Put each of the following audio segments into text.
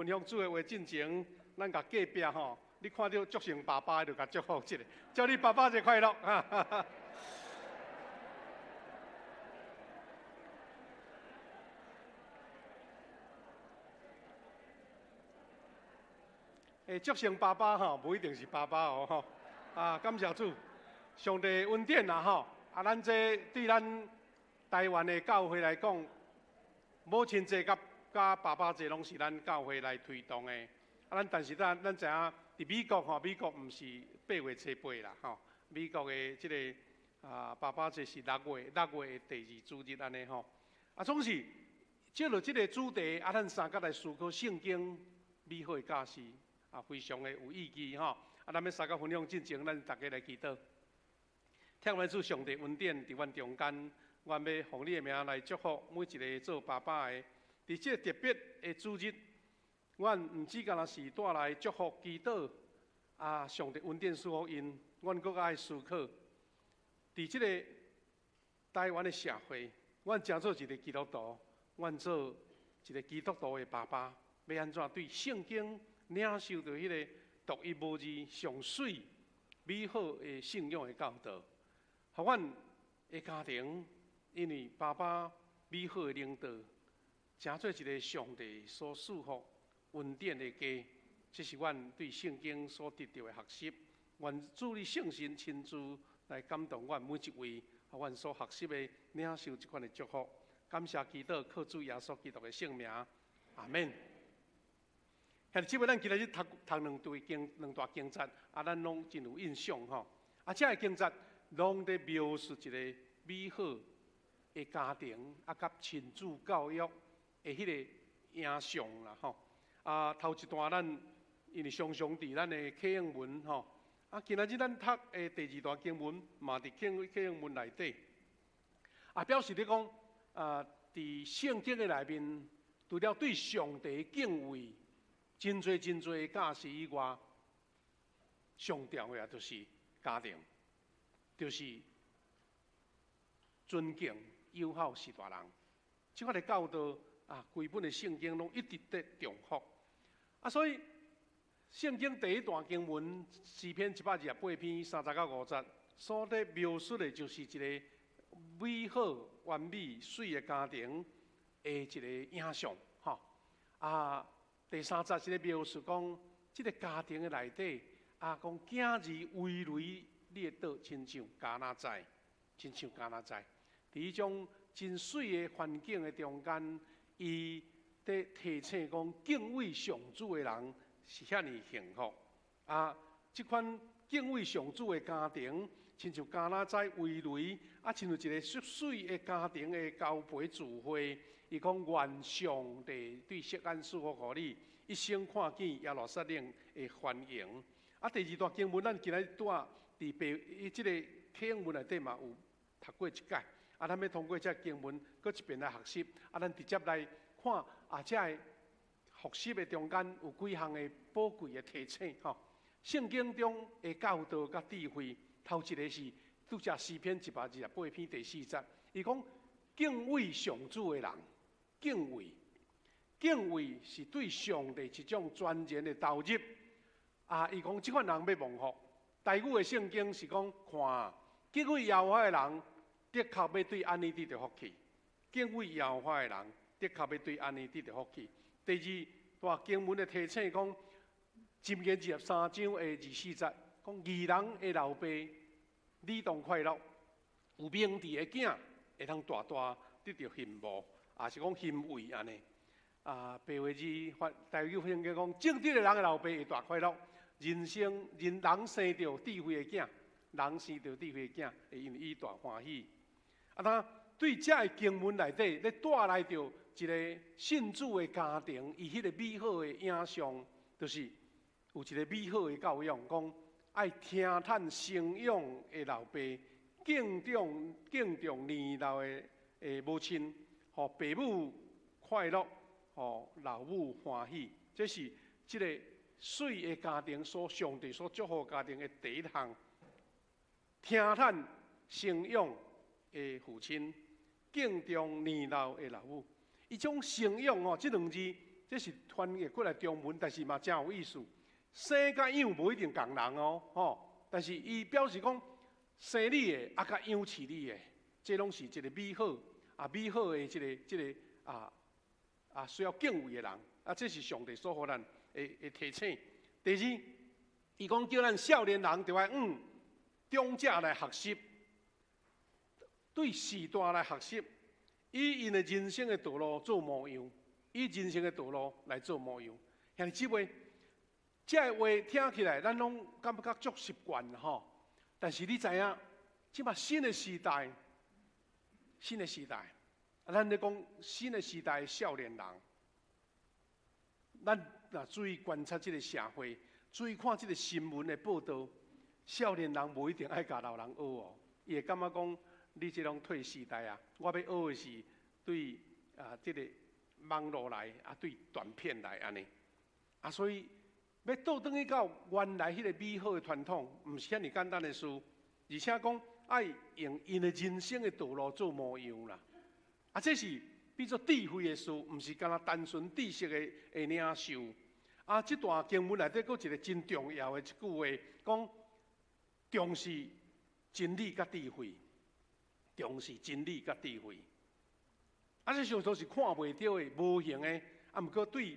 分享主的話進前，咱共隔壁吼，你看著足像爸爸的，就共祝福一下，祝你爸爸節快樂！哈！欸，足像爸爸吼，無一定是爸爸哦吼。啊，感謝主，上帝恩典啦吼。啊，咱這對咱台灣的教會來講，母親節佮佮爸爸節攏是咱教會來推動的。啊，咱但是咱知影，佇美國吼，美國毋是8月初8啦吼。美國的這个啊爸爸節是6月的第二主日按呢吼。啊，總是藉著這个主題，啊，咱三角來思考聖經美好的教示，啊，非常的有意義吼。啊，咱欲相佮分享進前，咱逐家來祈禱。疼阮主上帝恩典佇阮中間，阮欲奉你的名來祝福每一个做爸爸的。佇這个特別的主日，阮毋只干焦是帶來祝福祈禱，啊，上帝恩典賜予𪜶，阮閣愛思考，佇這个台灣的社會，阮誠做一个基督徒，阮做一个基督徒的爸爸，欲按怎對聖經領受著彼个獨一無二、上媠美好的信仰的教導，予阮的家庭，因為爸爸美好的領導，成做一個上帝所賜福恩典的家，這是阮對聖經所得著的學習。願主你聖神親自來感動阮每一位，予阮所學習的領受這款的祝福。感謝祈禱，靠主耶穌基督的聖名，阿們。兄弟姊妹，咱今仔日讀讀兩段經，兩段經節，啊，咱攏真有印象吼。啊，這个經節攏佇描述一個美好的家庭，啊，佮親子教育的彼个影像啦吼。啊，頭一段咱因為常常佇咱的啟應文吼，啊，今仔日咱讀的第二段經文嘛佇啟應文內底，啊，表示咧講啊，佇聖經的內面，除了對上帝敬畏，真濟真濟的教示以外，上重要的就是家庭，就是尊敬友好序大人。這款的教導啊，規本的聖經攏一直佇重複。啊，所以聖經第一段經文詩篇128篇30到5節，所咧描述的就是一个美好、完美、媠的家庭的一个影像，吼。啊，第三節是咧描述講，這个家庭的內底，啊，講囝兒違徠你的道，親像橄欖栽，親像橄欖栽。佇彼種真媠的環境的中間，伊佇提醒講，敬畏上主的人是遐爾幸福。啊，這款敬畏上主的家庭，親像橄欖栽葳蕤，啊，親像一个媠媠的家庭的交陪聚會。伊講願上帝對錫安賜福予你，一生看見耶路撒冷的繁榮。啊，第二段經文，咱今仔日拄仔佇白伊這个啟應文內底嘛有讀過一擺。啊，咱欲通過這經文，閣一遍來學習。啊，咱直接來看啊，這个學習的中間有幾項的寶貴的提醒吼。聖經中的教導佮智慧，頭一个是拄才詩篇128篇第四節，伊講敬畏上主的人，敬畏，敬畏是對上帝一種全然的投入。啊，伊講這款人欲蒙福。台語的聖經是講看敬畏耶和華的人，的確欲對按呢得著福氣。敬畏耶和華的人，的確欲對按呢得著福氣。第二段經文的提醒講，箴言23章的24節，講義人的老爸理當快樂，有明智的囝會通大大得著欣慕，也是講欣慰按呢。啊，白話字發台語聖經講，正直的人的老爸會大快樂。人生人人生著智慧的囝，人生著智慧的囝，會因為伊大歡喜。啊，當對這个經文內底咧帶來著一个信主的家庭，伊彼个美好的影像，就是有一个美好的教養，講愛聽趁生養的老爸，敬重敬重年老的母親，予爸母快樂，予老母歡喜。這是這个媠的家庭所上帝所祝福家庭的第一項，聽趁生養的父親，敬重年老的老母。伊將生養吼，這兩字這是翻譯過來中文，但是嘛誠有意思。生佮養無一定仝人哦，吼！但是伊表示講生你的啊，佮養飼你的，這攏是一個美好啊，美好的這個需要敬畏的人啊，這是上帝所予咱的提醒。第二，伊講叫咱少年人著愛向長者來學習，對序大來學習，以𪜶的人生的道路做模樣，以人生的道路來做模樣。兄弟姊妹，這個話聽起來，咱攏感覺足習慣吼。但是你知影，這馬新的時代，新的時代，啊，咱咧講新的時代的少年人，咱若注意觀察這個社會，注意看這個新聞的報道，少年人無一定愛共老人學哦。伊會感覺講，你這種退時代啊，我欲學的是對啊，這個網路來啊，對短片來按呢。啊，所以欲倒轉去到原來彼個美好的傳統，毋是遐爾簡單的事，而且講愛用𪜶的人生的道路做模樣啦。啊，這是變做智慧的事，毋是干焦單純知識的領受。啊，這段經文內底閣一個真重要的一句話，講重視真理佮智慧，重視真理佮智慧。啊，這常常是看袂著的、無形的，啊，毋過對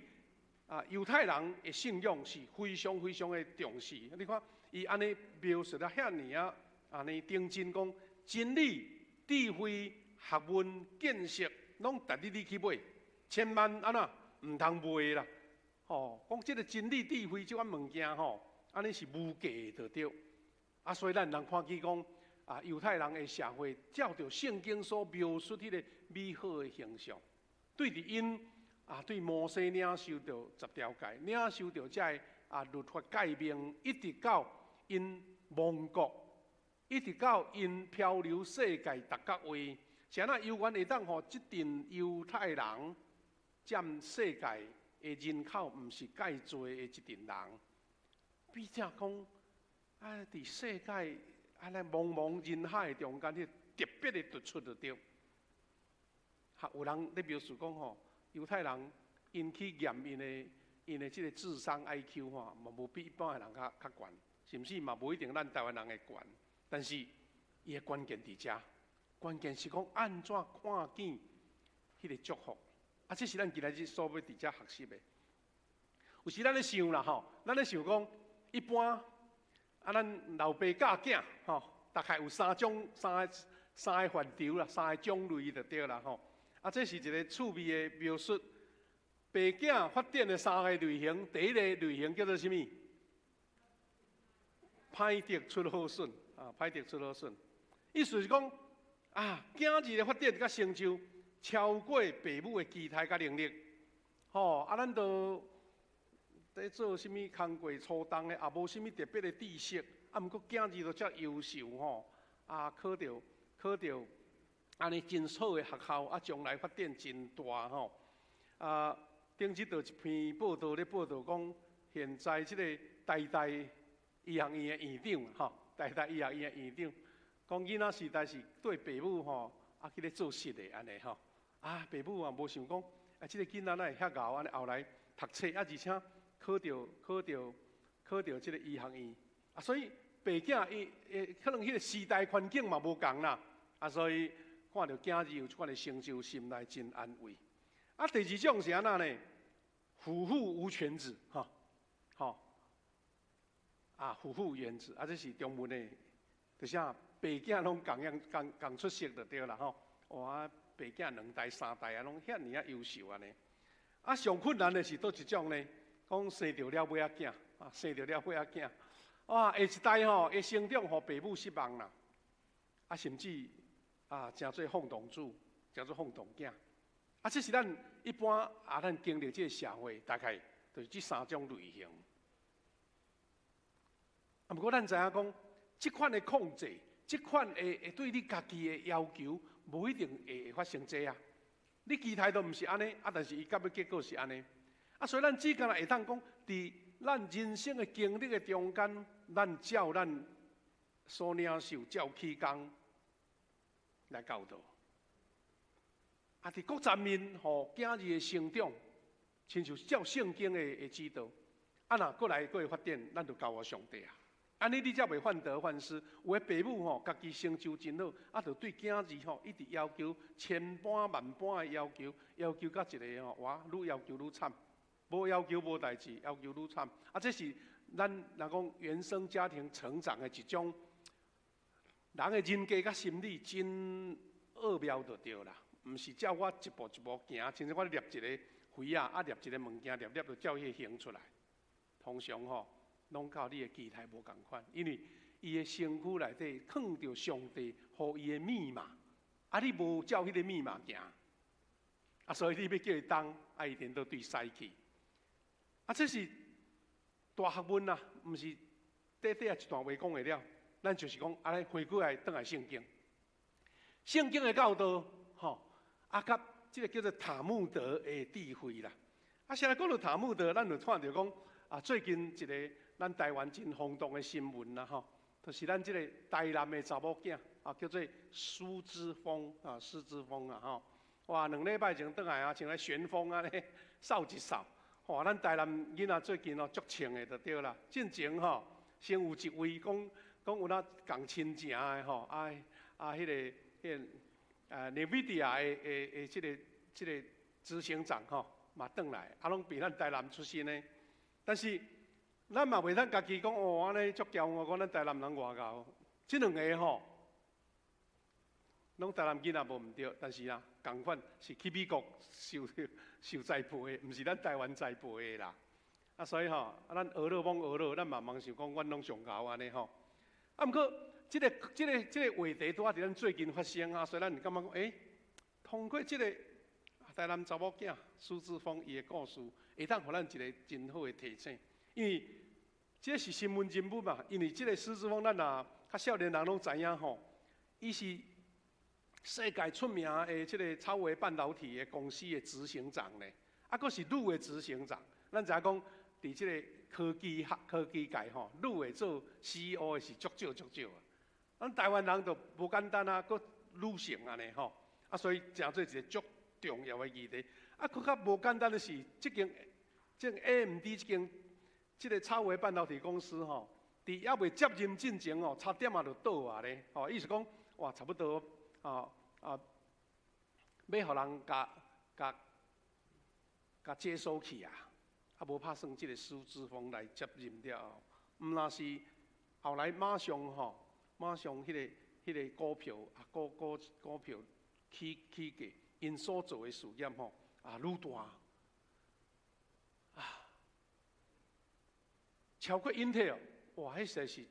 啊猶太人的信仰是非常非常的重視。你看，伊按呢描述得遐爾仔，按呢認真講真理、智慧、學問、見識，攏值得你去買，千萬按怎毋通賣啦！吼，講這個真理、智慧這款物件吼，按呢是無價的就對。啊，所以咱通看見講啊，猶太人的社會照著聖經所描述彼個美好的形象，對佇𪜶啊，對摩西領受著十條誡，領受著這个律法誡命，一直到𪜶亡國，一直到𪜶漂流世界逐角位，是按怎猶原會當予這陣猶太人佔世界的人口，毋是蓋濟的一陣人。比者講啊，佇世界按呢茫茫人海中間，彼特別的突出就對。哈，有人咧描述講吼，猶太人𪜶去驗𪜶的這個智商 IQ 吼，嘛無比一般的人較懸，甚至嘛無一定咱台灣人會懸。但是伊的關鍵佇遮，關鍵是講按怎看見彼個祝福。啊，這是咱今仔日所欲佇遮學習的。有時咱咧想啦吼，咱咧想講一般啊，咱老爸教囝吼，大概有三種、三個範疇啦，三個種類就對啦吼。啊，這是一個趣味的描述。爸囝發展的三個類型，第一個類型叫做啥物？歹竹出好筍啊！歹竹出好筍，意思是講啊，囝兒的發展佮成就超過爸母的期待佮能力。吼，啊，咱都佇做啥物工課粗重的，也無啥物特別的知識，啊，毋過囝兒都遮優秀吼，啊，考著按呢真好的學校，啊，將來發展真大吼。啊，頂日就一篇報道咧報道講，現在這個台大醫學院的院長吼，台大醫學院的院長，講囡仔時代是綴爸母吼，啊去咧做實的按呢吼。啊，爸母也無想講，啊，這個囡仔哪會遐𠢕按呢，後來讀冊啊，而且考著這個醫學院，啊，所以爸囝伊可能彼個時代環境嘛無仝啦，啊，所以看著囝兒有這款的成就，心內真安慰。啊，第二種是按怎呢？虎父無犬子，吼，吼，啊，虎父無犬子，啊，這是中文的，就是啊，爸囝攏仝樣仝仝出色就對啦，吼。哇，爸囝兩代三代啊，攏遐爾仔優秀按呢。啊，上困難的是佗一種呢？講生著了尾仔囝，啊，生著了尾仔囝，哇，下一代吼會成長，予爸母失望啦，啊，甚至啊，成做放蕩子，成做放蕩囝。啊，這是咱一般啊，咱經歷這個社會，大概就是這三種類型。啊，毋過咱知影講，這款的控制，這款會對你家己的要求，無一定會發生這啊。你期待都毋是按呢，啊，但是伊到尾結果是按呢。啊，所以咱只干焦會當講，佇咱人生的經歷的中間，咱照咱所領受、照起工來教導。啊，佇各層面，予囝兒的成長，親像照聖經的指導，啊若閣來閣會發展，咱就交予上帝啊。按呢你才袂患得患失。有的爸母吼，家己成就真好，啊，就對囝兒吼，一直要求千般萬般的要求，要求甲一个吼，哇，愈要求愈慘，無要求無代誌，要求愈慘。啊，這是咱若講原生家庭成長的一種人的人格佮心理真奧妙就對啦。毋是照我一步一步行，親像我捏一个魚仔，啊捏一个物件，捏捏就照彼個形出來。通常吼，攏佮你的期待無仝款，因為伊的身軀內底藏著上帝予伊的密碼，啊你無照彼个密碼行，啊所以你欲叫伊動，啊伊顛倒對西去。啊這是大學問啊，毋是短短啊一段話講會了。咱就是講，按呢回過來轉來聖經，聖經的教導，吼，啊，佮這个叫做塔木德的智慧啦。啊，現在講到塔木德，咱就看著講啊，最近一个咱台灣真轟動的新聞啦，吼，就是咱這个台南的查某囝啊，叫做蘇姿豐啊，蘇姿豐啊，吼，哇，2禮拜前轉來啊，像咧旋風按呢掃一掃，哇，咱台南囡仔最近哦足穿的就對啦。進前吼，先有一位講講有哪仝親情的吼，啊啊，彼个NVIDIA 的這個執行長吼，嘛轉來，啊，攏佇咱台南出身的，但是咱嘛袂當家己講哦，按呢足驕傲，講咱台南人偌𠢕。這兩个吼，攏台南囡仔無毋對，但是啊，仝款是去美國受栽培的，毋是咱台灣栽培的啦。啊，所以吼，啊，咱學了罔學了，咱嘛茫想講，阮攏上𠢕按呢吼。啊，毋過這個話題拄仔佇咱最近發生啊，所以咱感覺講，通過這個台南查某囝蘇姿豐伊的故事，會當予咱一个真好的提醒。因為這是新聞人物嘛，因為這個蘇姿豐，咱若較少年人攏知影吼，伊是世界出名的這个超微半導體的公司的執行長呢，啊，閣是女的執行長。咱知影講，佇這个科技界吼，女的做 CEO 的是足少足少啊。咱台灣人就無簡單啊，閣女性按呢吼，啊，所以成做一个足重要的議題。啊，閣較無簡單的是，這間這 AMD 這間這个超微半導體公司吼，佇猶未接任進前哦，差點仔就倒啊咧，吼，意思講，哇，差不多啊啊，欲予人共共共接收去啊，啊，無拍算這个蘇姿豐來接任了後，毋若是後來馬上吼，馬上彼個股票啊，股票起價，𪜶所做的事業吼啊，愈大啊，超過 Intel，哇！彼實在是予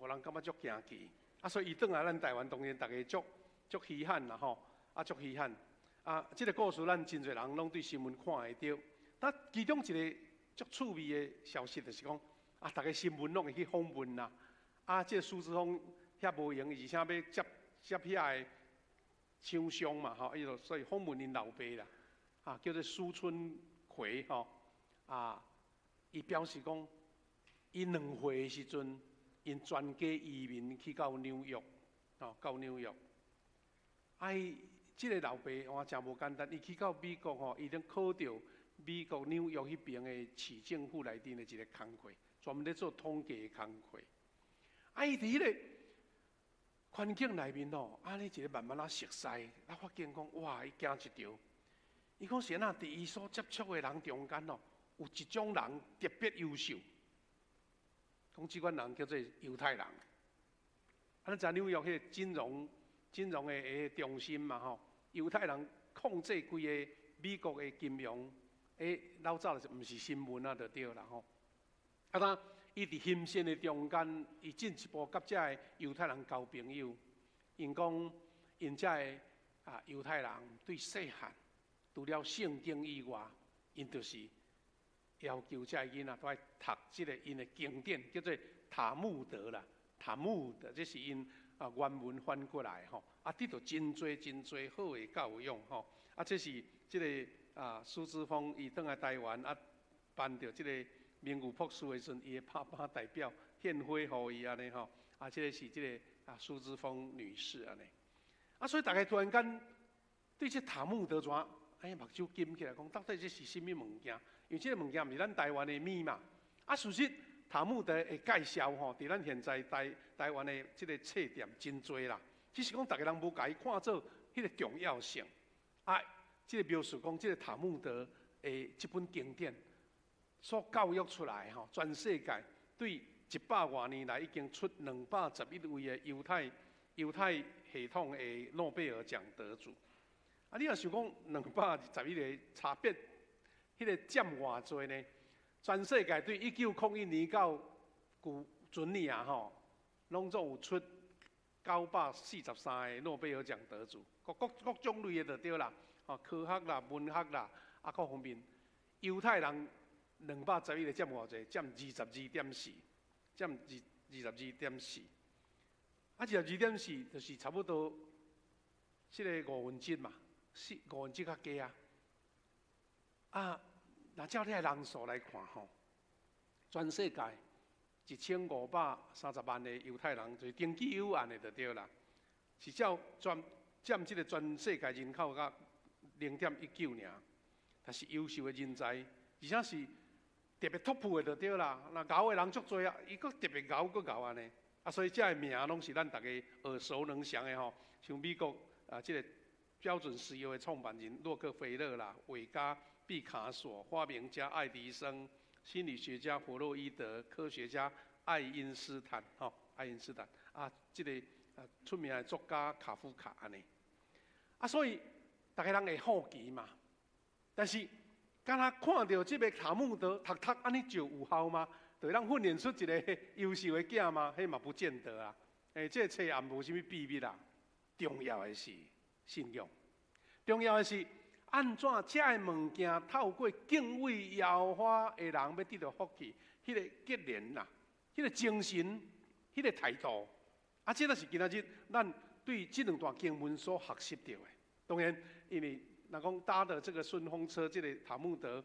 人感覺足驚奇。啊，所以伊轉來咱台灣，當然逐家足足稀罕啦吼，啊足稀罕。啊，這个故事咱真濟人攏對新聞看會著。那其中一个足趣味的消息就是講，啊，逐家新聞攏會去訪問啦。啊，這个蘇姿豐遐無閒，而且欲接接遐个廠商嘛吼，伊就所以訪問𪜶老爸啦，啊，叫做蘇春奎吼，啊，伊表示講，伊2歲的時陣，𪜶全家移民去到紐約，吼，到紐約。啊，伊這个老爸哇，誠無簡單，伊去到美國吼，伊咧考著美國紐約彼爿的市政府內頂的一个工課，專門咧做統計的工課。啊，伊佇彼个環境內面吼，按呢一个慢慢仔熟似，啊，發現講哇，伊驚一著。伊講是按怎佇伊所接觸的人中間哦，有一種人特別優秀。講這款人叫做猶太人。啊，咱知紐約彼个金融的中心嘛吼，猶太人控制規个美國的金融，老早就是毋是新聞啊，就對啦吼。啊，當伊佇欣羨的中間，伊進一步佮遮个猶太人交朋友，𪜶講𪜶遮个啊猶太人對細漢除了聖經以外，𪜶就是要求遮个囡仔都愛讀這个𪜶的經典，叫做塔木德啦。塔木德，這是𪜶啊原文翻過來吼，啊得著真濟真濟好的教養吼。啊，這是這个啊蘇姿豐伊轉來台灣啊，頒著這个名譽博士的時陣，伊的爸爸代表獻花予伊按呢吼。啊，這个是這个啊蘇姿豐女士按呢。啊，所以逐家突然間對這塔木德怎哎，目睭金起來，講到底這是啥物物件？因為這個物件毋是咱台灣的物嘛。啊，事實塔木德的介紹吼，佇咱現在台灣的這個冊店真濟啦。只是講逐家人無共伊看做彼個重要性。啊，這個描述講，這個塔木德的這本經典所教育出來吼，全世界對一百外年來已經出211位的猶太系統的諾貝爾獎得主。啊，你若想講211個差別，彼個佔偌濟呢？全世界對1901年到舊陣年啊吼，攏總有出943個諾貝爾獎得主，各各各種類的就對啦，吼，科學啦、文學啦，啊各方面，猶太人兩百十一個佔偌濟？佔22.4，佔二十二點四。啊，二十二點四就是差不多，這個五分之一嘛，四五分之一較低啊。啊，若照這个人數來看吼，全世界1530萬個猶太人，就是登記有案的就對啦，是照全佔這個全世界人口甲0.19爾，但是優秀的人才，而且是特別 top 的就對啦。若𠢕的人足濟啊，伊閣特別𠢕閣𠢕按呢。啊，所以這个名攏是咱逐家耳熟能詳的吼，像美國啊，這個標準石油的創辦人洛克菲勒啦，畫家畢卡索，發明家愛迪生，心理學家弗洛伊德，科學家愛因斯坦，吼，愛因斯坦啊，這個啊出名的作家卡夫卡按呢。啊，所以逐家人會好奇嘛，但是敢若看著這个塔木德讀讀按呢就有效嗎？就會當訓練出一個優秀的囝嗎？彼嘛不見得啊。欸，這個冊也無啥物秘密啦。重要的是信仰，重要的是按怎這个物件透過敬畏耶和華的人欲得著福氣，彼個結連啦，彼個精神，彼個態度。啊，這個是今仔日咱對這兩段經文所學習著的。當然，因為若講搭的這個順風車，這個塔木德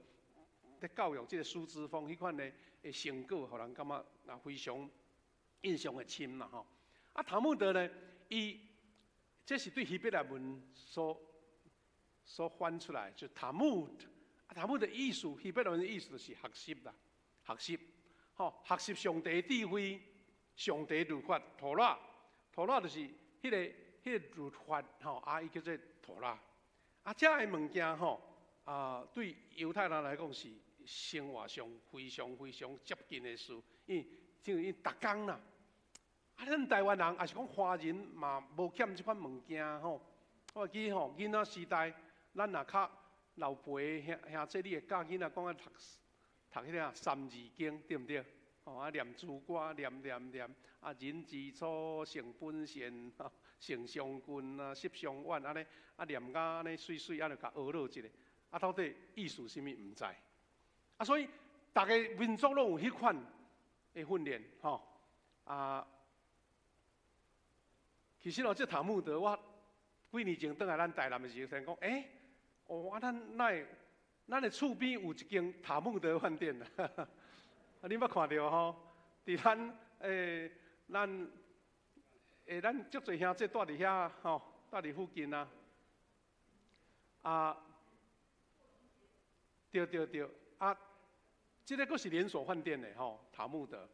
在教育這個蘇姿豐彼款的成果，予人感覺啊非常印象的深啦吼。啊，塔木德呢，伊這是對希伯來文所翻出來，就塔木德。啊，塔木德的意思，希伯來文的意思就是學習啦，學習，吼，學習上帝智慧，上帝律法，妥拉，妥拉就是彼個律法，吼，啊，伊叫做妥拉。啊，這个物件吼，啊，對猶太人來講是生活上非常非常接近的事，因為逐工啦。啊，咱台灣人，抑是講華人嘛，無欠這款物件吼。我記得吼，囡仔時代，咱若較老輩兄兄姊，你會教囡仔講愛讀讀彼个三字經，對毋對？吼啊，念珠歌，念念念，啊，人之初，性本善，性相近啊，習相遠，按呢，啊，念甲按呢媠媠，按呢共學落一下，啊，到底意思啥物毋知。啊，所以逐个民族攏有彼款的訓練，吼啊。其實哦，這塔木德，我幾年前轉來咱台南的時候，聽講，欸，哦，啊，咱哪會咱的厝邊有一間塔木德飯店啊？啊，你捌看著吼？佇咱欸，咱欸，咱足濟兄弟蹛佇遐吼，蹛佇附近啊。啊，對對對，啊，這个閣是連鎖飯店的吼，塔木德。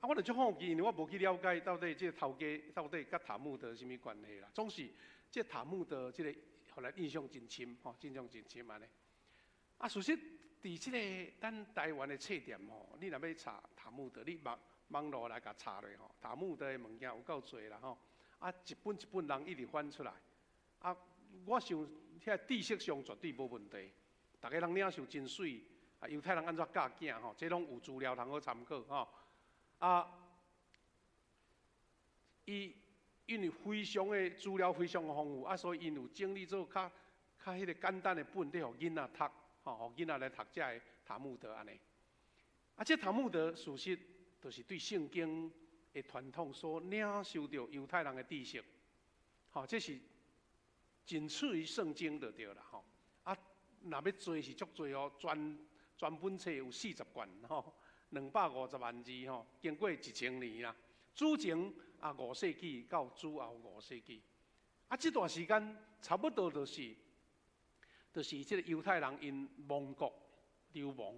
啊，我就足好奇，因為我無去了解到底這個頭家到底佮塔木德啥物關係啦。總是這塔木德這個，予人印象真深吼，印象真深按呢。啊，事實佇這个咱台灣的冊店吼，你若欲查塔木德，你網路來共查落吼，塔木德的物件有夠濟啦吼。啊，一本一本人一直翻出來。啊，我想遐知識上絕對無問題，逐家人領受真媠，啊，猶太人按怎教囝吼，這攏有資料通好參考吼。啊，伊因為非常的資料非常的豐富，啊，所以𪜶有整理做較較彼個簡單的本，咧予囡仔讀，吼，予囡仔來讀這个塔木德按呢。啊，這塔木德事實就是對聖經的傳統所領受著猶太人的知識，吼，這是僅次於聖經就對啦，吼。啊，若欲濟是足濟哦，全全本冊有40卷，吼。250萬字吼，經過1000年啦。主前啊五世紀到主後五世紀，啊，這段時間差不多就是就是這個猶太人𪜶亡國流亡，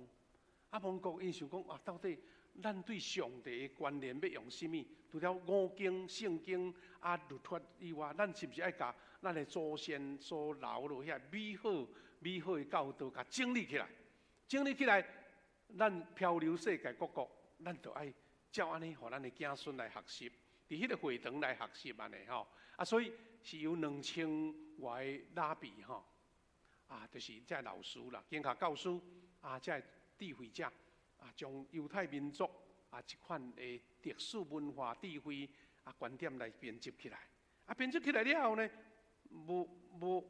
啊亡國𪜶想講啊，到底咱對上帝的觀念欲用啥物？除了五經、聖經啊律法以外，咱是毋是愛共咱的祖先所留落遐美好、美好的教導，共整理起來？整理起來，咱漂流世界各國，咱就愛照按呢，予咱的子孫來學習，佇彼個會堂來學習按呢吼。啊，所以是由2000外个拉比吼，啊，就是這老師啦，經學教師啊，這智慧者啊，將猶太民族啊這款的歷史文化智慧啊觀點來編輯起來。啊，編輯起來了後呢，無無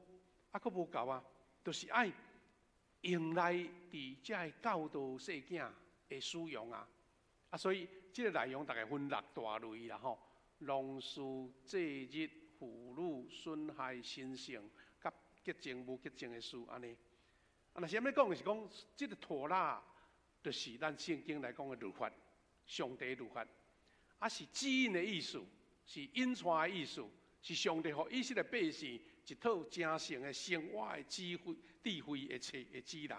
啊，閣無夠啊，就是愛用來佇這个教導細囝的使用啊。啊，所以這个內容大概分六大類啦吼：農事、祭日、婦女、損害、神聖、佮潔淨無潔淨的事按呢。啊，若是按呢講，是講這个妥拉，就是咱聖經來講的律法，上帝律法，啊是指引的意思，是引帶的意思，是上帝予以色列百姓一套成聖的生活的智慧、智慧的冊的指南。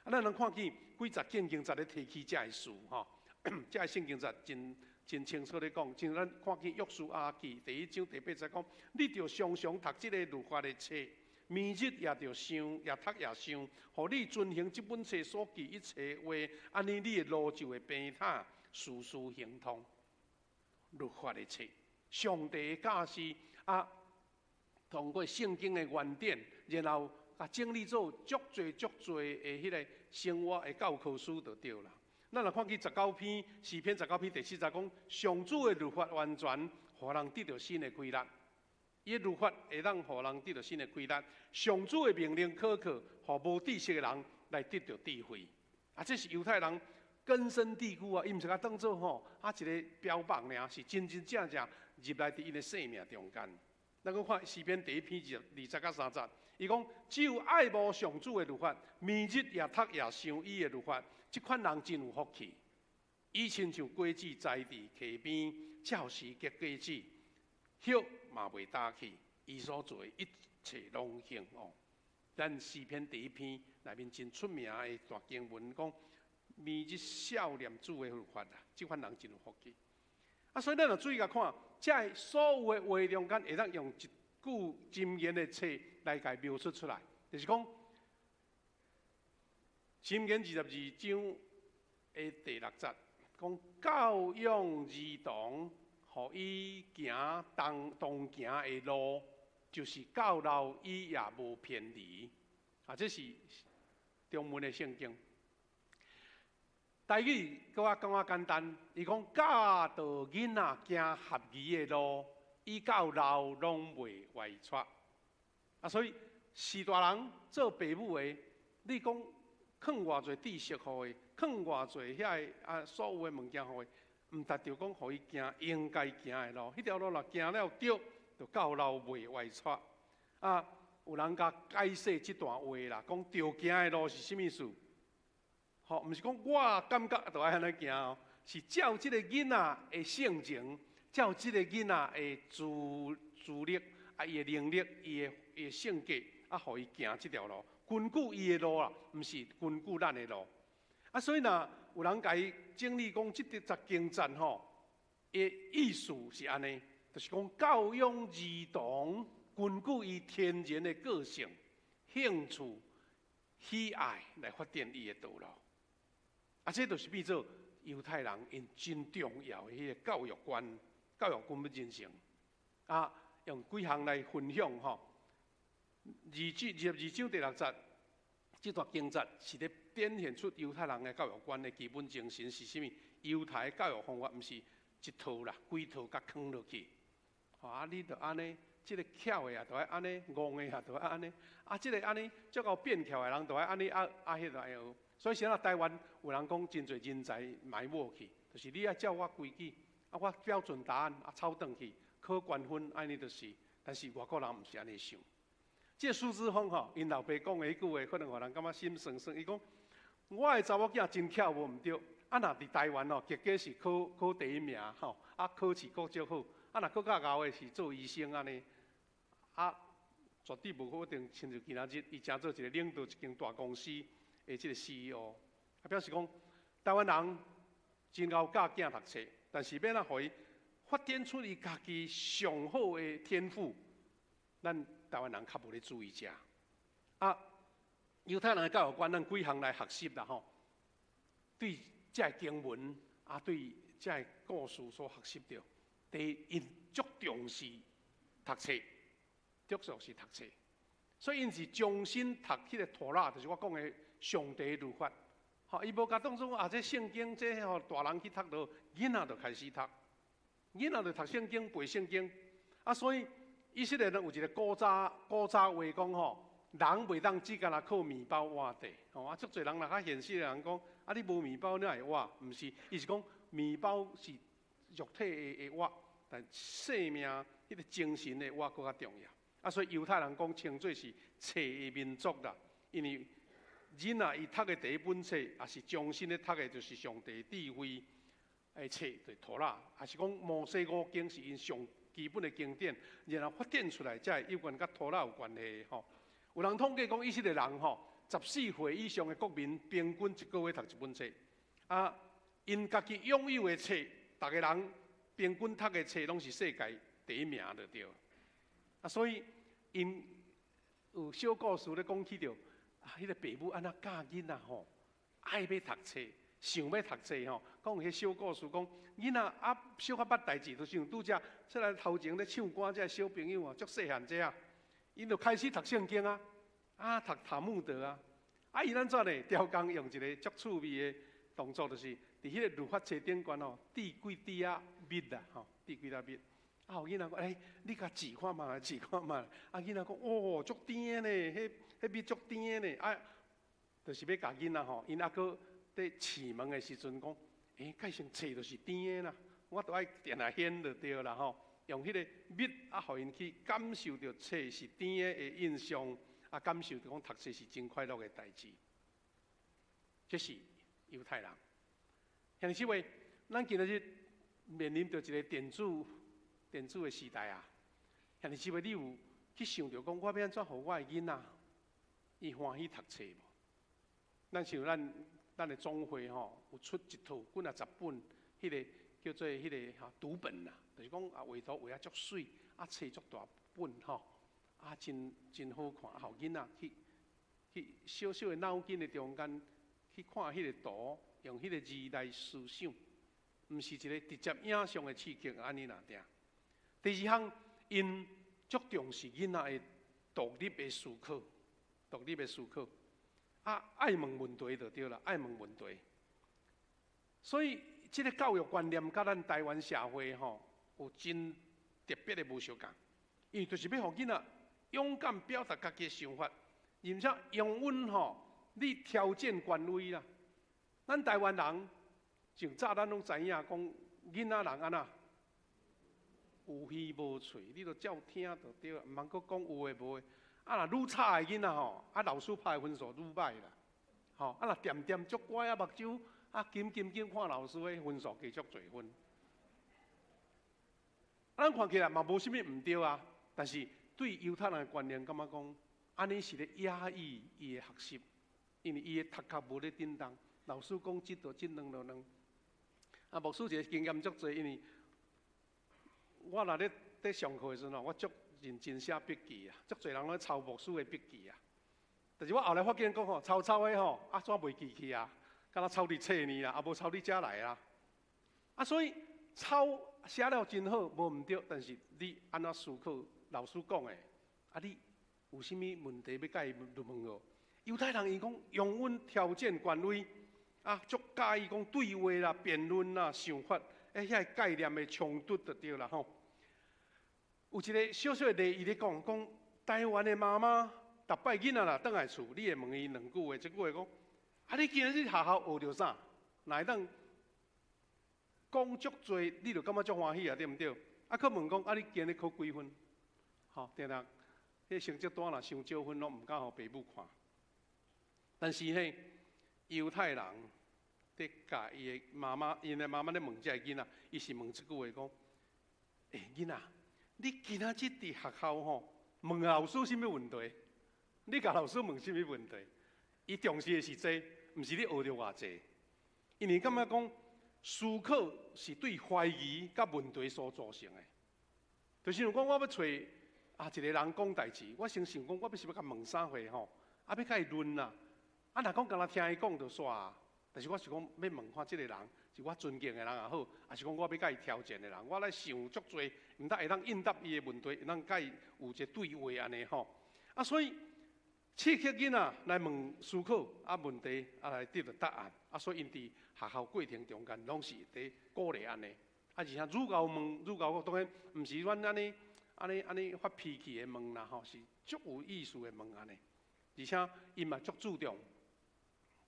啊，咱能看見幾節聖經節咧提起這个事吼，這个聖經節真真清楚咧講，像咱看見約書亞記第一章第八節講，你著常常讀這个律法的冊。暝日也著想，也讀也想，予你遵行這本冊所記一切話，按呢你的路就會平坦，事事亨通。律法的冊，上帝的教示啊，通過聖經的原典，然後啊整理做足濟足濟的彼个生活的教科書就對啦。咱若看見十九篇詩篇十九篇第七節講，上主的律法完全，予人得著新的氣力。伊的律法會當予人得著新的氣力，上主的命令可靠，予無知識的人來得著智慧。啊，這是猶太人根深蒂固啊，伊毋是共當做吼啊一個標榜爾，是真真正正入來佇𪜶的生命中間。咱閣看詩篇第一篇二節佮三節，伊講只有愛慕上主的律法，暝日也讀也想伊的律法，這款人真有福氣。伊親像果子栽佇溪邊，照時結果子。葉嘛袂焦去，伊所做的一切攏興旺。咱詩篇第一篇內面真出名的大經文講，暝日思念主的律法啊，這款人真有福氣。啊，所以咱若注意共看，這个所有的話中間會當用一句箴言的冊來共描述出來，就是講，箴言22章的第六節，講教養兒童，予伊行當當行的路，就是到老伊也無偏離。啊，這是中文的聖經。台語閣較講較簡單，伊講教導囡仔行合宜的路，伊到老攏袂歪趖。啊，所以是大人做爸母的，你講囥偌濟知識予伊，囥偌濟遐个啊所有的物件予伊，毋達著講予伊行應該行的路，彼條路若行了對，就到老袂歪趖。啊，有人共解釋這段話啦，講著行的路是啥物意思？吼，毋是講我感覺就愛按呢行哦，是照這个囡仔的性情，照這个囡仔的資歷，啊，伊的能力，伊的性格，啊，予伊行這條路，根據伊的路啦，毋是根據咱的路。啊，所以若有人共伊整理講，這節經節吼，伊的意思是按呢，就是講教養兒童，根據伊天然的個性、興趣、喜愛來發展伊的道路。啊，這就是變做猶太人𪜶真重要的彼个教育觀、教育觀欲人生。啊，用幾項來分享吼。22章第六節，這段經節是咧展現出猶太人的教育觀的基本精神是啥物？猶太教育方法毋是一套啦，規套共囥落去。啊，你著按呢，這个巧的也著愛按呢，戇的也著愛按呢。啊，這个按呢，足夠變巧的人著愛按呢，啊啊，彼个愛學。所以現在台灣有人講真濟人才埋沒去，就是你愛照我規矩，啊，我標準答案啊，抄轉去，考高分，按呢就是。但是外國人毋是按呢想。這個蘇姿豐吼，𪜶老爸講的彼句話，可能予人感覺心酸酸。伊講：我的查某囝真巧無毋對，啊，若佇台灣吼，結果是考考第一名吼，啊，考試考足好，啊，若閣較𠢕的是做醫生按呢，啊，絕對無可能親像今仔日，伊成做一個領導一間大公司的這個 CEO。啊，表示講台灣人真𠢕教囝讀冊，但是欲按怎予伊發展出伊家己上好的天賦，咱台灣人較無咧注意這。啊，猶太人的教育觀，咱幾項來學習啦吼。對這個經文啊，對這個故事所學習著，第一，𪜶足重視讀冊，足重視讀冊，所以𪜶是終身讀彼個妥拉，就是我講的上帝律法。吼，伊無共當做啊，這聖經這予大人去讀著，囡仔就開始讀，囡仔就讀聖經、背聖經。啊，所以以色列人有一個古早話講吼，人袂當只干焦靠麵包活著。吼啊，足濟人若較現實的人講，啊，你無麵包你會活？毋是，伊是講麵包是肉體的活，但生命彼個精神的活閣較重要。啊，所以猶太人講稱做是冊的民族啦，因為囡仔伊讀的第一本冊，也是終身咧讀的，就是上帝智慧的冊，就是妥拉，也是講摩西五經是𪜶上基本的經典，然後發展出來才會有關佮妥拉有關係吼。有人統計講，以色列人吼，14歲以上的國民平均一個月讀一本冊。啊，𪜶家己擁有的冊，逐个人平均讀的冊攏是世界第一名就對。啊，所以𪜶有小故事咧講起著，啊，彼個爸母按怎教囡仔吼，愛欲讀冊，想欲讀冊吼。講彼小故事講，囡仔啊小可捌代誌，就像拄才出來頭前咧唱歌這个小朋友啊，足細漢這啊，𪜶就開始讀聖經啊，啊讀塔木德啊，啊伊按怎呢？刁工用一個足趣味的動作，就是佇彼個律法冊頂懸吼，滴幾滴仔蜜啦，吼，滴幾粒蜜。啊，予囡仔講，欸，你共試看覓，試看覓。啊，囡仔講，哦，足甜呢，彼彼蜜足甜呢。啊，就是欲共囡仔吼，𪜶猶閣佇試問的時陣講，欸，蓋成冊就是甜的啦，我都愛定定顯就對啦吼。用彼個蜜啊，予𪜶去感受著冊是甜的印象，啊，感受著講讀冊是真快樂的代誌。這是猶太人。兄弟姊妹，咱今仔日面臨著一個電子的時代啊！兄弟姊妹，你有去想著講，我欲按怎予我的囡仔伊歡喜讀冊無？咱像咱的總會吼，有出一套幾若十本，彼個叫做彼個吼讀本啦，就是講啊畫圖畫啊足媠，啊冊足大本吼，啊真真好看，予囡仔去小小的腦筋的中間去看彼個圖，用彼個字來思想，毋是一個直接影像的刺激，按呢爾定。第二項，𪜶足重視囡仔的獨立的思考，獨立的思考，啊，愛問問題就對啦，愛問問題。所以，這個教育觀念佮咱台灣社會吼有真特別的無相仝，因為就是欲予囡仔勇敢表達家己的想法，而且容允吼你挑戰權威啦。咱台灣人上早咱攏知影講，囡仔人按怎？有耳無喙，你著照聽就對啦，毋通閣講有的無的。啊，若愈吵的囡仔吼，啊老師拍的分數愈歹啦。吼，啊若恬恬足乖啊，目睭啊緊緊緊看老師的分數加足濟分。咱看起來嘛無啥物毋對啊，但是對猶太人的觀念感覺講，按呢是咧壓抑伊的學習，因為伊的頭殼無咧振動。老師講一就一，兩就兩。啊，牧師一个經驗足濟，因為我若咧佇上課的時陣，我足認真寫筆記啊，足濟人攏抄牧師的筆記啊。但是我後來發現講吼，抄抄的吼，啊怎袂記去啊？敢若抄佇冊呢啦，啊無抄佇遮來啊。啊，所以抄寫了真好，無毋對，但是你按怎思考老師講的？啊，你有啥物問題欲共伊問無？猶太人伊講容允挑戰權威，啊，足佮意講對話啦、辯論啦、想法，欸，遐個概念的衝突就對啦吼。有一個小小的例，伊咧講講台灣的媽媽，逐擺囡仔若轉來厝，你會問伊兩句話，一句話講：啊，你今仔日學校學著啥？若會當講足濟，你就感覺足歡喜啊，對毋對？啊，閣問講：啊，你今日考幾分？吼，定定，彼成績單若傷少分，攏毋敢予爸母看。但是呢，猶太人佇共伊的媽媽，𪜶的媽媽咧問這个囡仔，伊是問這句話講：欸，囡仔，你今仔日佇學校吼，問老師啥物問題？你共老師問啥物問題？伊重視的是這，毋是你學著偌濟。因為感覺講思考是對懷疑佮問題所造成的。就是講我欲揣一個人講代誌，我先想講我欲是欲共問啥貨吼，啊欲共伊論啦。啊若講干焦聽伊講就煞啊。但是我是講欲問看這個人是我尊敬的人也好，抑是講我欲共伊挑戰的人，我來想足濟，毋但會當應答伊的問題，會當共伊有一個對話按呢吼。啊，所以刺激囡仔來問思考啊問題，啊來得著答案。啊，所以𪜶佇學校過程中間攏是佇鼓勵按呢。啊，而且愈𠢕問愈𠢕，當然毋是阮按呢按呢按呢發脾氣的問啦吼，是足有意思的問按呢。而且𪜶嘛足注重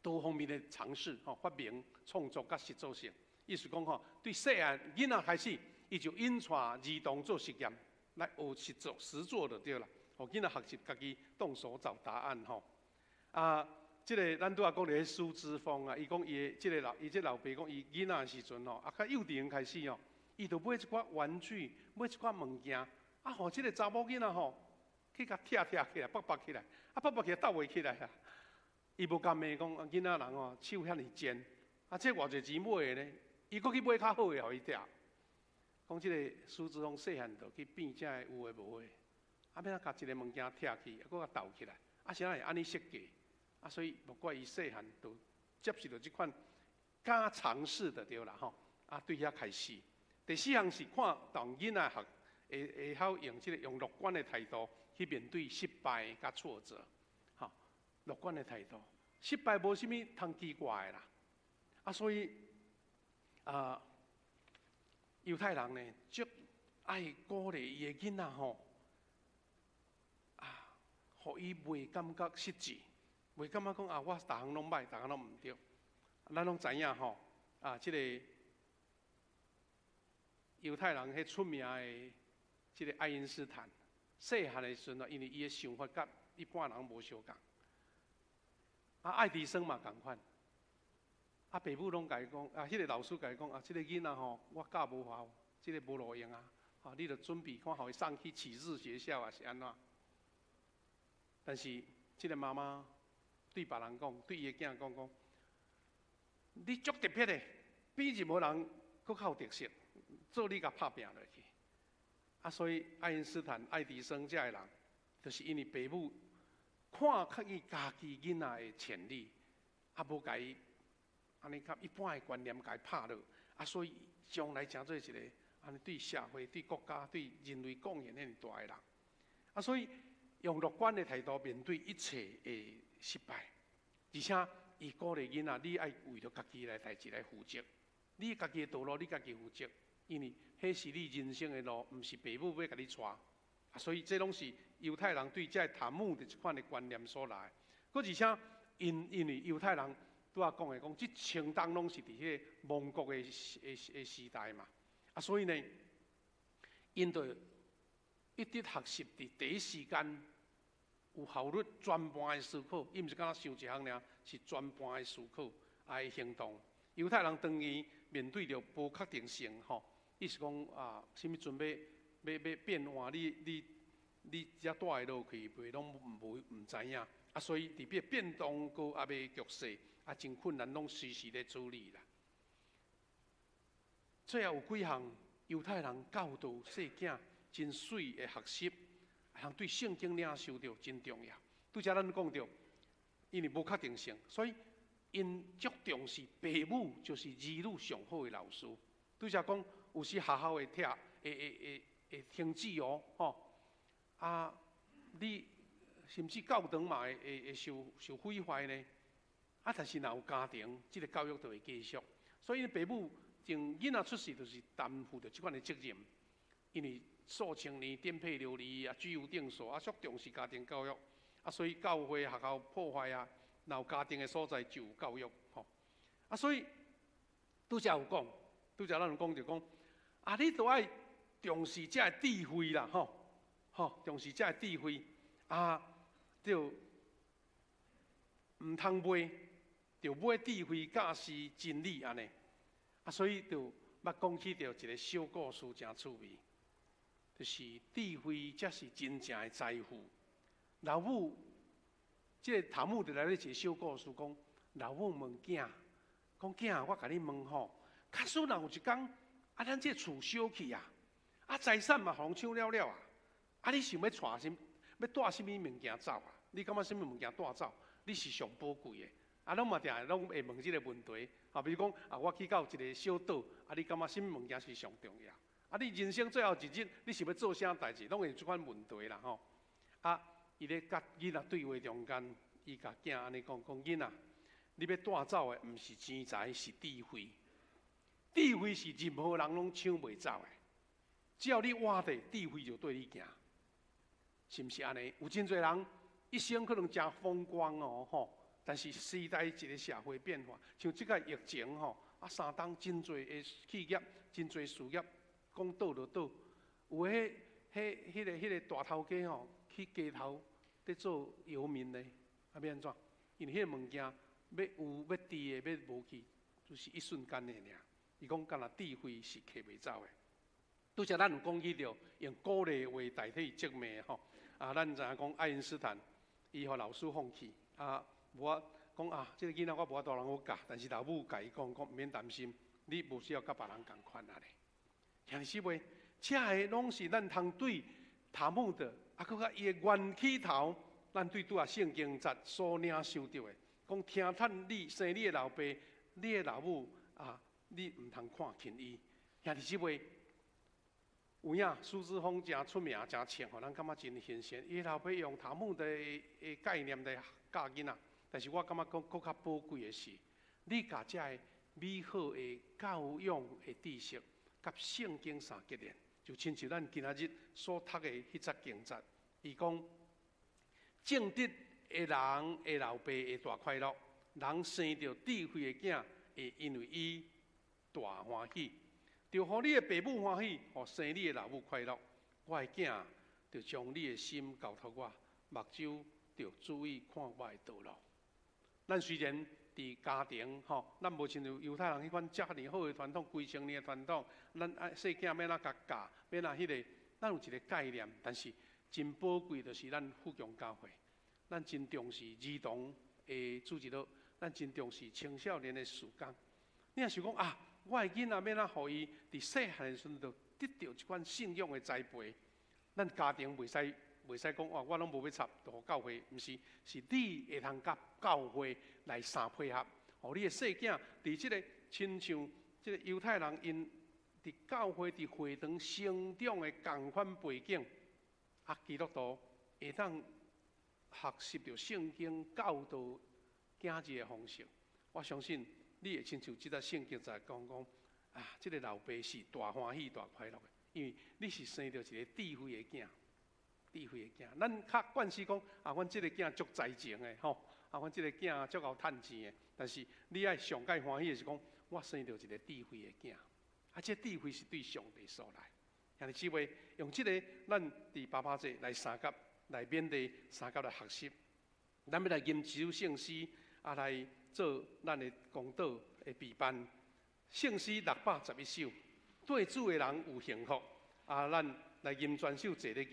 多方面的嘗試吼，發明、創作佮實作性。意思講吼，對細漢囡仔開始，伊就引帶兒童做實驗，來學實作實做就對啦。予囡仔學習家己動手找答案吼。啊，這个咱拄仔講著彼蘇姿豐啊，伊講伊的這个老，伊這老爸講伊囡仔的時陣吼，啊，較幼稚園開始哦，伊就買一寡玩具，買一寡物件，啊，予這个查某囡仔吼，去共拆拆起來，拔拔起來，啊，拔拔起來鬥袂起來啊。伊無甘的講，囡仔人哦，手遐爾尖，啊，這偌濟錢買的呢？伊閣去買較好的予伊拆。講這個蘇姿豐細漢就去變這个有的無的，啊，欲按怎共一個物件拆去，啊，閣共鬥起來，啊，是按怎會按呢設計？啊，所以無怪伊細漢就接受著這款敢嘗試就對啦吼。啊，對遐開始。第四項是看當囡仔學會會曉用這个用樂觀的態度去面對失敗佮挫折，吼，樂觀的態度，失敗無啥物通奇怪的啦。啊，所以啊，猶太人呢，足愛鼓勵伊的囡仔吼，啊，予伊袂感覺失志，袂感覺講啊，我逐項攏䆀，逐項攏毋對。咱攏知影吼，啊，這個猶太人彼出名的這個愛因斯坦，細漢的時陣因為伊的想法佮一般人無相仝。啊，愛迪生嘛仝款。啊，爸母攏共伊講，啊，彼个老師共伊講，啊，這个囡仔吼，我教無好，這个無路用啊，吼，你著準備看予伊送去啟智學校抑是按怎。但是，這个媽媽對別人講，對伊的囝講講，你足特別的，比任何人閣較有特色，做你共拍拚落去。啊，所以愛因斯坦、愛迪生這个人，就是因為爸母看較見家己囡仔的潛力，啊，無共伊按呢較一般的觀念共伊拍落，啊，所以將來成做一个按呢對社會、對國家、對人類貢獻遐爾大的人。啊，所以用樂觀的態度面對一切的失敗，而且伊鼓勵囡仔，你愛為著家己的代誌來負責，你家己的道路你家己負責，因為彼是你人生的路，毋是爸母欲共你帶。啊，所以這攏是猶太人對這个塔木德這款的觀念所來。閣而且，𪜶因為猶太人拄仔講的講，這千冬攏是佇彼個亡國的時代嘛。啊，所以呢，𪜶就一直學習佇第一時間有效率全盤的思考，伊毋是干焦想一項爾，是全盤的思考來行動。猶太人當伊面對著無確定性，吼，意思講啊，啥物陣欲欲欲變換，你遮蹛會落去，袂攏無毋知影。啊，所以佇變變動閣猶未局勢，啊，真困難，攏隨時咧處理啦。最後有幾項猶太人教導細囝真媠的學習，通對聖經領受著真重要。拄才咱講著，因為無確定性，所以𪜶足重視爸母就是兒女上好的老師。拄才講有時學校會拆，會會會會停止哦，吼啊，你甚至教堂嘛會會會受受毀壞呢。啊，但是若有家庭，這个教育就會繼續。所以爸母從囡仔出世就是擔負著這款的責任，因為數千年顛沛流離啊，居無定所啊，足重視家庭教育啊，所以教會學校破壞啊，若有家庭的所在就有教育吼。啊，所以拄才有講，拄才咱有講著講，啊，你都愛重視這个智慧啦，吼，吼，重視這个智慧啊，就毋通賣，著買智慧教示真理按呢。啊，所以就捌講起著一个小故事，誠趣味。就是智慧才是真正的財富。老母，這個塔木德內底一個小故事講，老母問囝，講囝，我共你問吼，假使若有一工，啊，咱這厝燒去啊，啊，財產嘛予人搶了了啊，啊，你想欲帶啥，欲帶啥物物件走啊？你感覺啥物物件帶走，你是上寶貴的？啊，攏嘛定攏會問這個問題，啊，比如講啊，我去到一個小島，啊，你感覺啥物物件是上重要？啊，你人生最後一日，你想欲做啥代誌，攏會有這款問題啦，吼。啊，伊咧佮囡仔對話中間，伊共囝按呢講，講囡仔，你欲帶走的毋是錢財，是智慧。智慧是任何人攏搶袂走的，只要你活著，智慧就綴你行，是毋是按呢？有真濟人一生可能誠風光哦，吼，但是時代一個社會變化，像這個疫情吼，啊三冬真濟的企業、真濟事業講倒就倒，有的彼彼彼個大頭家吼，去街頭佇做遊民咧，啊欲按怎？因為彼個物件欲有欲佇的欲無去，就是一瞬間的爾。伊講敢若智慧是摕袂走的。拄才咱有講起著用鼓勵話代替責罵吼，啊，咱知影講愛因斯坦，伊予老師放棄，啊，無法講啊，這個囡仔我無法度通好教，但是老母共伊講講毋免擔心，你無需要佮別人仝款按呢。兄弟姊妹，這个攏是咱通對塔木德，啊，閣較伊的緣起頭，咱對拄仔聖經節所領受著的，講聽趁你生你的老爸，你的老母啊，你毋通看輕伊。兄弟姊妹，有影蘇姿豐誠出名，誠穿，予咱感覺真新鮮。伊老爸用塔木德的概念來教囡仔，但是我感覺閣閣較寶貴的是，你共這个美好的教養的知識，佮聖經相結連，就親像咱今仔日所讀的彼節經節，伊講正直的人的老爸會大快樂，人生著智慧的囝會因為伊大歡喜。著予你的爸母歡喜，予生你的老母快樂。我的囝，著將你的心交託我，目睭著注意看我的道路。咱雖然佇家庭吼，咱無親像猶太人彼款遮爾好的傳統，幾千年的傳統，咱愛細囝欲按怎共教，欲按怎彼個，咱有一個概念，但是真寶貴，就是咱富強教會，咱真重視兒童的主日學，咱真重視青少年的事工。你若想講啊，我的囡仔欲按怎予伊佇細漢的時陣就得著這款信仰的栽培，咱家庭袂使講哇，我攏無欲插，就予教會，毋是，是你會通佮教會來相配合，予你的細囝佇這個親像這個猶太人𪜶佇教會佇會堂成長的仝款背景，啊，基督徒會當學習著聖經教導囝兒的方式，我相信你會親像這節聖經在講講啊，這個老爸是大歡喜大快樂的，因為你是生著一個智慧的囝，智慧的囝。咱較慣勢講啊，阮這個囝足才情的吼，啊，阮這個囝足𠢕趁錢的。但是你愛上蓋歡喜的是講，我生著一個智慧的囝，啊，這智慧是對上帝所來。兄弟姊妹，用這個咱佇爸爸節來相佮來勉勵相佮來學習。咱欲來吟一首聖詩，啊，來做咱的公禱的備辦。聖詩611首，對主的人有幸福。啊，咱來吟全首坐咧吟。